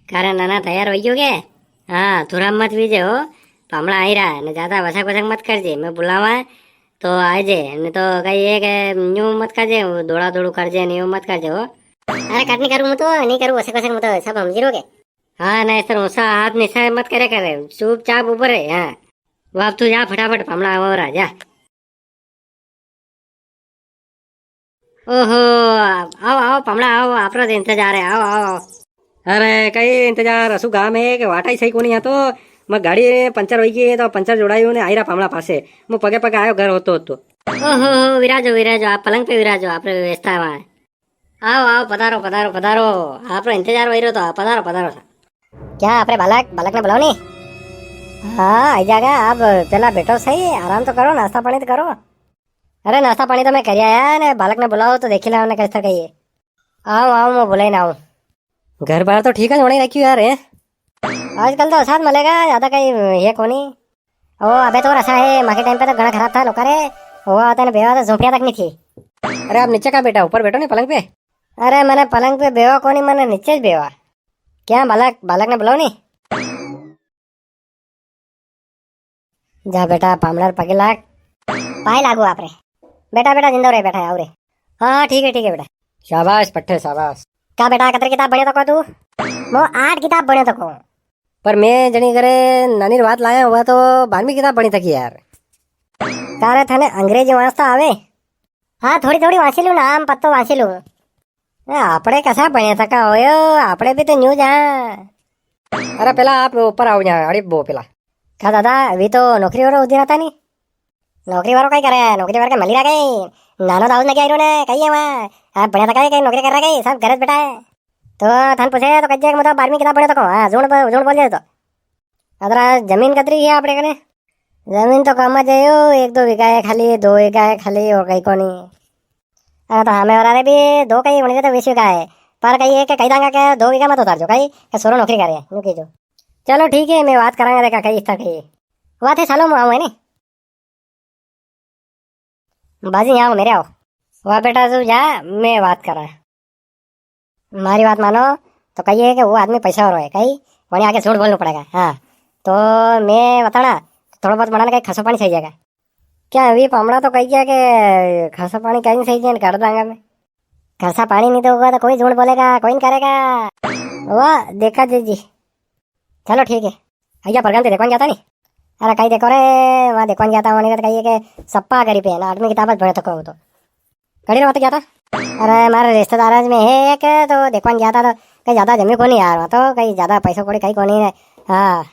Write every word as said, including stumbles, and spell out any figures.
का रे नाना, तैयार होई गयो के? हाँ, थोड़ा मत वीजे हो, पामणा आई रहा है, ने ज्यादा वसक वसक मत करजे, मैं बुलावा तो आजे, ने तो कई एक न्यू मत करजे, वो दौड़ा दौड़ू करजे, ने यूं मत करजे हो। अरे कट नी करूँ, मैं तो नी करूँ वसक वसक, मैं तो सब हमजी रो के। हाँ, ना इस तरह ऊंसा हाथ नीचा मत करे करे, चुपचाप ऊपर है। हाँ, वो अब तू जा फटाफट, पामणा आवा रा, जा। ओहो, आओ, आओ, पामणा आओ, आपरो तो इंतजार है, आओ, आओ, आओ। अरे, कई इंतजार, असु गाम है के वाटा ही सही कोनी है तो, मैं गाड़ी पंचर होई गई है तो पंचर जोड़ायू ने आई रहा पामणा पासे, मैं पगे पगे आयो घर होतो होतो। ओहो, विराजो, विराजो, आप पलंग पे विराजो, आपरे व्यवस्था है वहाँ। आओ, आओ, पधारो, पधारो, पधारो। आपरो इंतजार वही रहो तो, पधारो, पधारो सा। क्या आपरे बालक, बालक ने बुलाओ नी? हाँ, आई जागा। आप पेला बैठो सही, आराम तो करो, नाश्ता पानी तो करो। अरे, नाश्ता पानी तो मैं करिया है ने, बालक ने बुलाओ तो देखी लाओ ने कैसा कहिए। आओ, आओ, मैं बुलाई ना आऊँ। घर बार तो ठीक है, होने रखियो यार, है। आजकल तो असाद मलेगा, ज्यादा कई ये कोनी। ओ, अबे तो रसा है, माके टाइम पे तो घणा खराब था लोका रे। वो तने बेवा तो झोपड़िया तक नी थी। अरे, आप नीचे का बैठा, ऊपर बैठो नी पलंग पे। अरे, मने पलंग पे बेवा कोनी, मने नीचे ज बेवा। क्या बालक, बालक ने बुलाओ नी। जा बेटा, पामणा रे पगे लाग। पाए लागू आप रे। बेटा, बेटा, जिंदो रे, बेटा, आओ रे। हाँ, हाँ, ठीक है, ठीक है बेटा। शाबाश पट्ठे, शाबाश। का बेटा, कतरी किताब भण्यो तको तू? मो आठ किताब भण्यो तको। पर मैं जणी करे नानी री बात लाया हुआ तो बारहवीं किताब भणी तकी यार। का रे, थाने अंग्रेजी वांचता आवे? हाँ, थोड़ी थोड़ी वांची लूँ, नाम पत्तो वांची लूँ। ए, आपड़े कसा भण्या तका होयो, आपड़े भी तो न्यू जा। अरे पेला आप ऊपर आओ, यहाँ अड़ी बो पेला। का दादा, वी तो नौकरी वारो उदी रहता नी। नौकरी वारो कई करे, नौकरी वारो के मली रहा कई। नानो दाऊद ने क्या ने कई है वहाँ। आप भण्या तका है, कई नौकरी कर रहा कई, सब गरज बेटा है। तो थाने पूछे तो कज्जे के मतलब बारहवीं किताब भण्यो तको। हाँ, झूठ बोल, झूठ बोल जाए तो। अतरा जमीन कतरी है आपड़े कने? जमीन तो कम ज है यो, एक दो बीघा है खाली, दो बीघा है खाली, और कई कोनी। अरे तो हमें वाला रे भी दो कई, उनके तो बीस बीघा है, पर कई एक कई दांगा के दो बीघा मत उतार जो, कई के सोरो नौकरी करे, यूं कीजो। चलो ठीक है, मैं बात करांगा, देखा कई इस तरह कई। बात है, सालो, मैं आऊँ है नी। बाजी, यहाँ आओ, मेरे आओ। वाह बेटा, तू जा, मैं बात करा। मारी बात मानो, तो कहिए कि वो आदमी पैसा वारो है, कई वणी आगे झूठ बोलना पड़ेगा। हाँ, तो मैं बताना, थोड़ा बहुत बनाने का खसो पानी सही जाएगा। क्या अभी पामणा तो कही गया कि खसो पानी कहीं सही जाए, कर दांगा मैं। खसा पानी नी दोगा तो कोई झूठ बोलेगा, कोई नी करेगा। वाह, देखा जी जी। चलो ठीक है। अय्या प्रोग्राम ते देखवा गया था नी? अरे कई देखो रे, वहाँ देखवा गया था, वहाँ तो कही है कि सप्पा गरीब है ना, आठवीं किताब भण्यो तको हो तो। कड़ी रे वहाँ तो गया था? अरे मारे रिश्तेदार में है एक, तो देखवा गया था तो कई ज्यादा जमी कोनी यार, वहाँ तो कई ज्यादा पैसा कौड़ी कई कोनी है। हाँ।